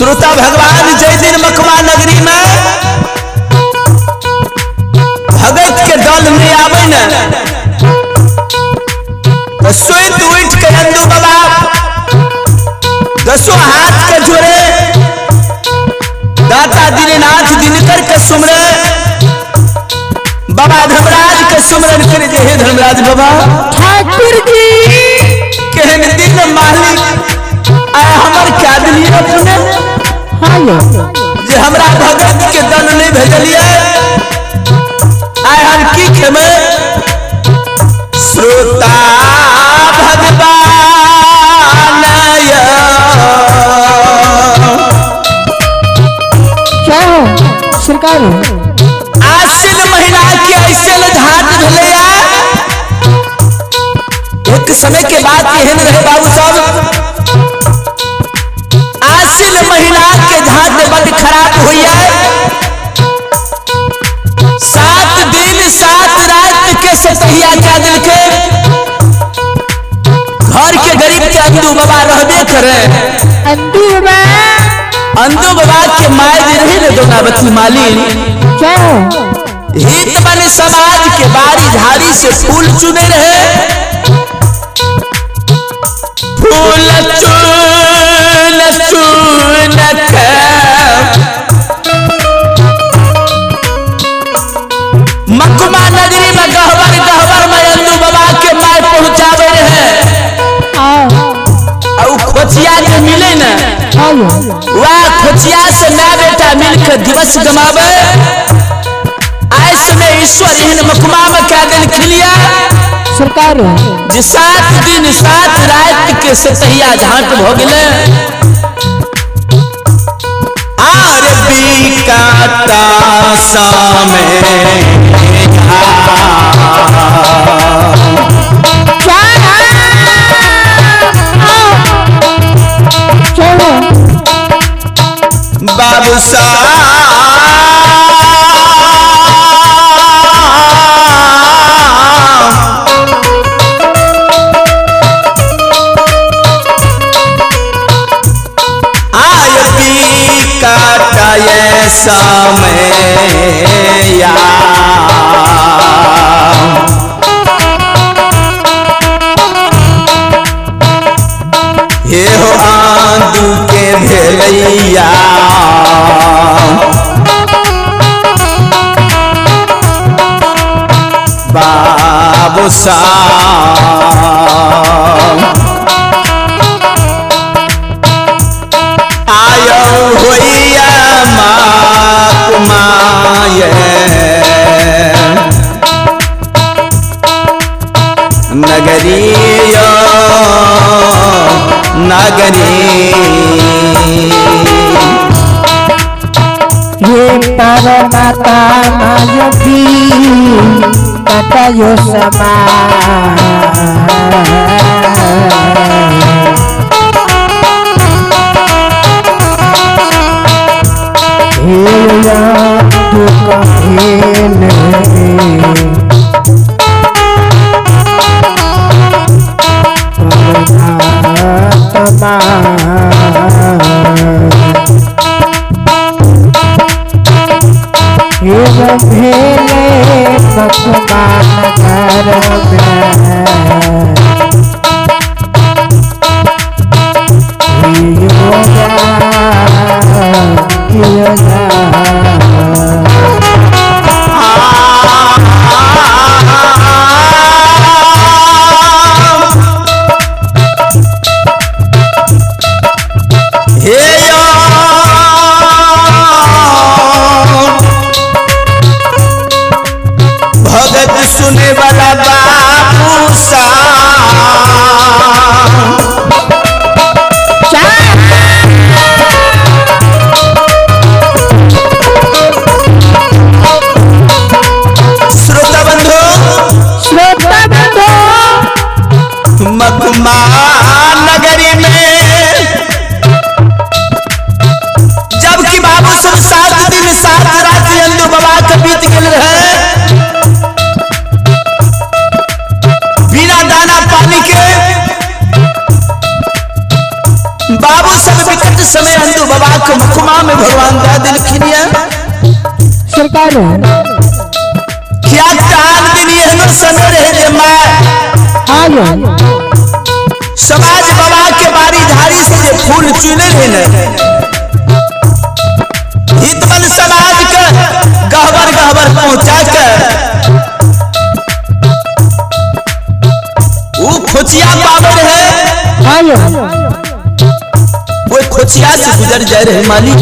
श्रोता भगवान जय दिन मकमा नगरी में भगत के दल में आवे न तो सुत उठ के अंदू बाबा दसों हाथ के जोड़े दाता दीननाथ दिनकर के सुमरे बाबा धर्मराज के सुमरन करे जे हे धर्मराज बाबा ठाकुर जी केहन दिन मालिक आय हमर क्या दिलिए अपने हाँ यो जे हमरा भगत के दल नहीं भेजलिए आय हम की खेमे। श्रोता भगवान क्या हो सरकार आश्विन महीना के ऐसे झाट भेलैया। एक समय के बाद एहन रहे बाबू साहब, आश्विन महीना के झाट बड खराब होइया। 7 दिन 7 रात के सतहिया क्या दिल के घर के गरीब के अंदू बाबा रहबे करे। अंदू बाबा अंदू बाबा के माय जे रही ने दोनावती माली क्या हो हित बन समाज के बारी झाड़ी से फूल चुने रहे। फूल चुन चुन के मकमा नगरी में गहबर गहबर में अंदू बाबा के माय पहुंचावे रहे। आओ और खोचिया जे मिले न हाँ यो वह खोचिया से माय बेटा मिलकर दिवस गमावे। ऐसे में ईश्वर एहन मकमा में क्या दिन खिलिया सरकार जे 7 दिन 7 रात के सतहिया झांट भ गेले। आर बीकाता सामे चलो बाबू साहब आय बीकाता समया हे हो आंदू के भेलैया बाबू साहब आयो होइया माप माये नगरियो नगरी ये परमात्मा मायोगी माता यो समा हे तू कहेले परमात्मा एवं भेले मकमान घर में बाबू सब विकट समय अंदू बाबा के मुखमा में भगवान दे दिलखिन ये। सरकार क्या तान दिन एहनो समय रहे जे माँ हाँ यो समाज बाबा के बारी झाड़ी से जे फूल चुने रहे ने, हितवन समाज के गहबर गहबर पहुंचा के ऊ खोचिया पावे रहे। हाँ यो वो खोचिया से गुजर जाए रहे मालिक।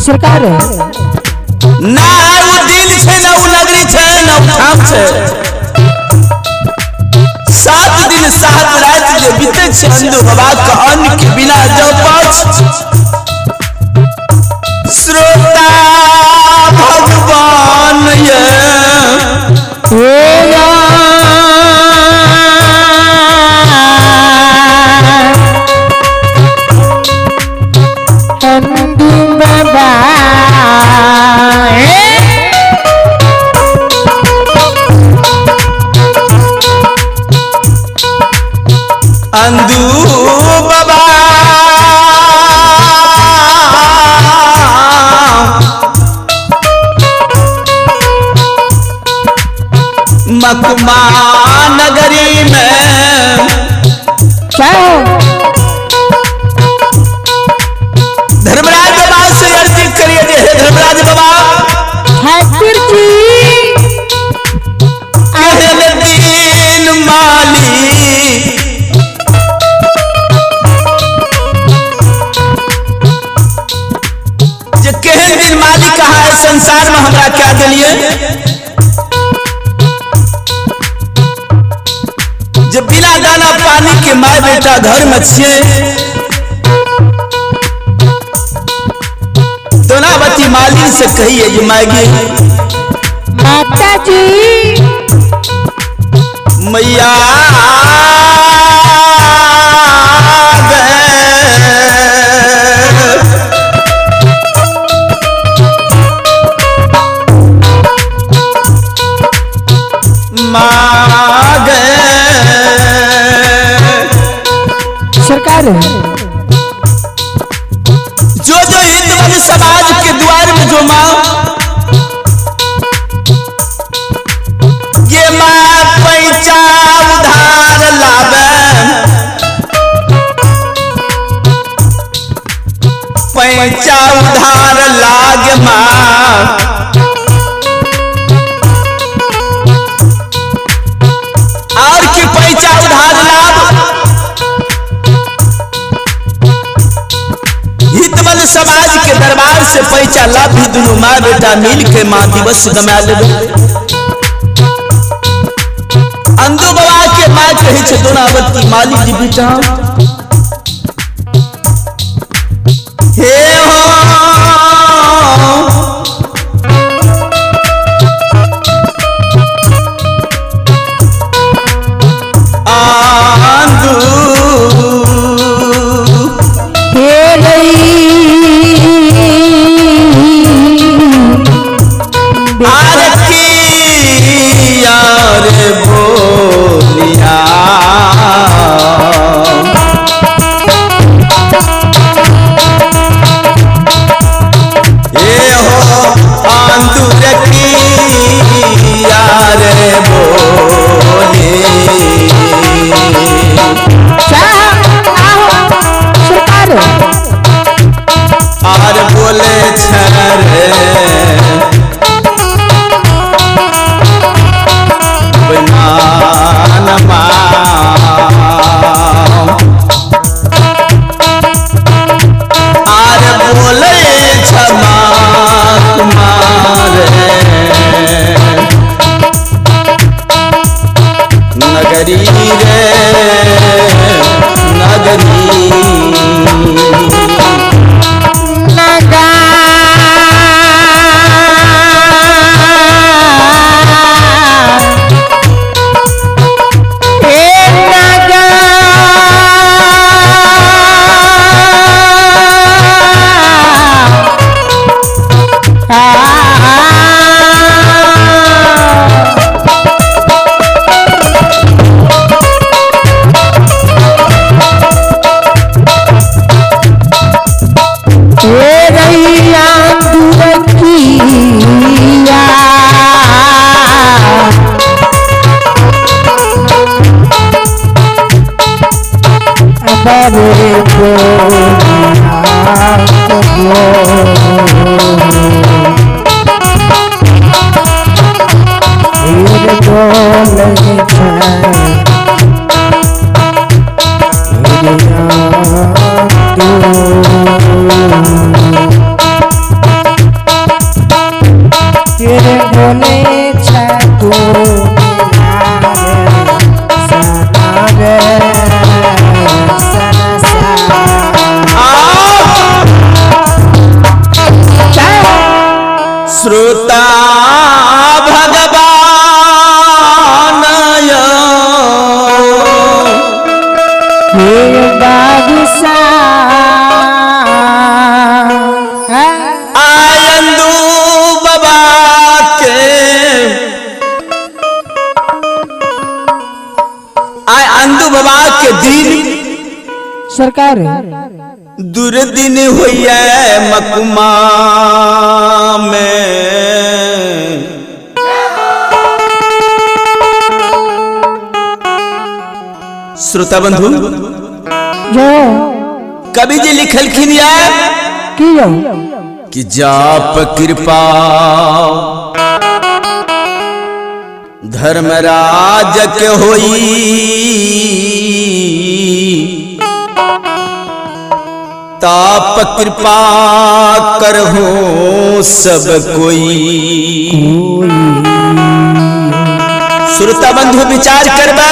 सरकार ना ऊ दिन छे, ना ऊ नगरी छे, ना ऊ ठाम छे। 7 दिन 7 रात जे बीते छे अंदू बाबा के अन्न के बिना जब पाछ श्रोता भगवान ये अंदू बाबा अंदू बाबा मकमा नगरी में क्या धर्मराज बाबा से अर्जी करिए जे हे धर्मराज बाबा, ठाकुर जी केहन दीन माली जे केहन दिन माली कहा है संसार में हमरा क्या दिलिए जे बिना दाना पानी के माय बेटा घर में छिए। दोनावती माली से कहिए जे मायगी माता जी मैया मागे सरकार जो जो हिंदू समाज के द्वार में जो माँ ये माँ पैसा उधार लावे, पैसा उधार लाग माँ और की पैसा उधार लाभ हितवन समाज के दरबार से पैसा लाभ भी दोनों माँ बेटा मिल के माँ दिवस गमा लेबे। अंदू बाबा के माँ कहे छे दोनावती माली जी बेटा हे हो आंदू हे आरती यार बोलिया। हे रैया दुरकिया। बड़े तेरे बोले छो श्रोता भगवान आयंदू बाबा के आय अंदू बाबा के दिन सरकार दुर्दिन होइए मकुमा में। श्रोता बंधु जो कवि जी लिखलखिन या की जो कि जाप कृपा धर्मराज के होई ताप कृपा करहु सब कोई। श्रोता बंधु विचार करबा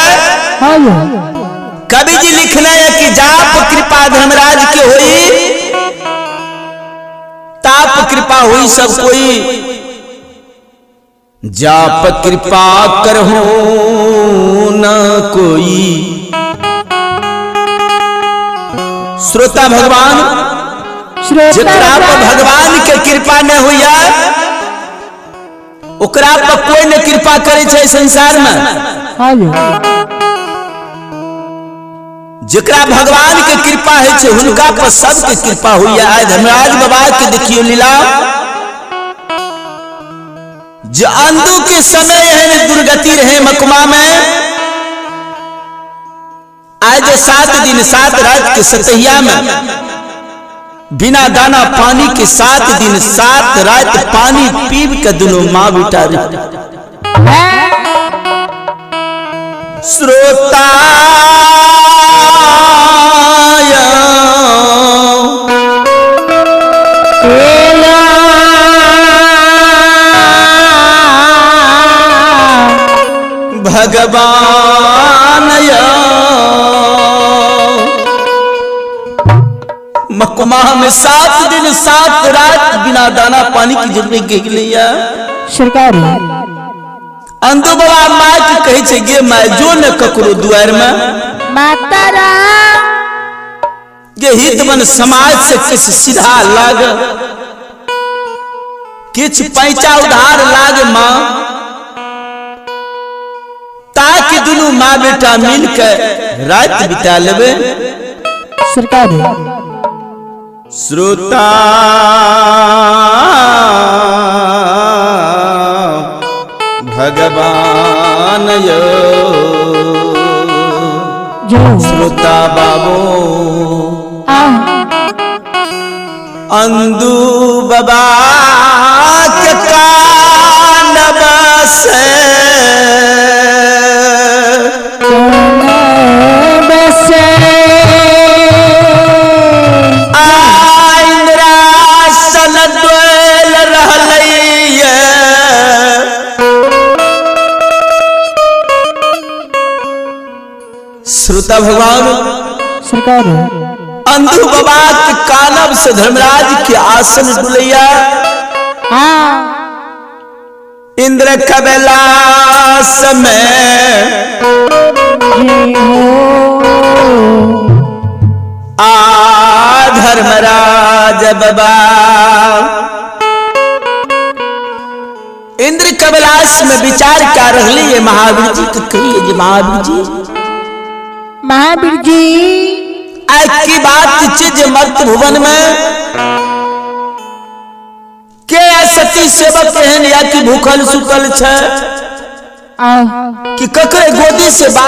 हाँ जो कवि जी लिखना है कि जाप कृपा धर्मराज के होई ताप कृपा हुई सब कोई। जाप कृपा करहु न कोई। श्रोता भगवान श्रोता जेकरा पर भगवान के कृपा न होइया ओकरा पर कोई न कृपा करे छै संसार में। हाँ जो जेकरा भगवान के कृपा है छै हुनका पर सबके कृपा होइया। आइ धर्मराज बाबा के देखियो लीला जे अंदू के समय एहन दुर्गति रहे मकमा में। आज 7 दिन 7 रात के सतहिया में बिना दाना पानी के 7 दिन 7 रात पानी पीब के दोनों माँ बेटा रहे। श्रोता भगवान मकुमा में 7 दिन 7 रात बिना दाना पानी की जरूरत के लिए सरकार अंदू बाबा माँ के कहे छै गे माय जो न ककरो दुआर में माता राम गे हित मन समाज से किछ सीधा लाग किछ पैसा उधार लाग माँ ताकि दुनू माँ बेटा मिल के रात बिता लेबे। सरकार श्रोता भगवान यो जो श्रोता बाबो आ अंदू बाबा के कान बसे बसे इंद्रासन डोल रहलैये श्रोता भगवान सरकार अंधु बाबा के कानब से धर्मराज के आसन डुलैया। हाँ इंद्र कबलास में जी हो आ धर्मराज बाबा इंद्र कबलास में विचार क्या रहली है महावीर जी के कहिए जी महावीर जी महावीर जी आज की बात चीज मर्त भुवन में कि सेवक एहन या कि भूखल सुतल छै आ कि ककरे गोदी से बात।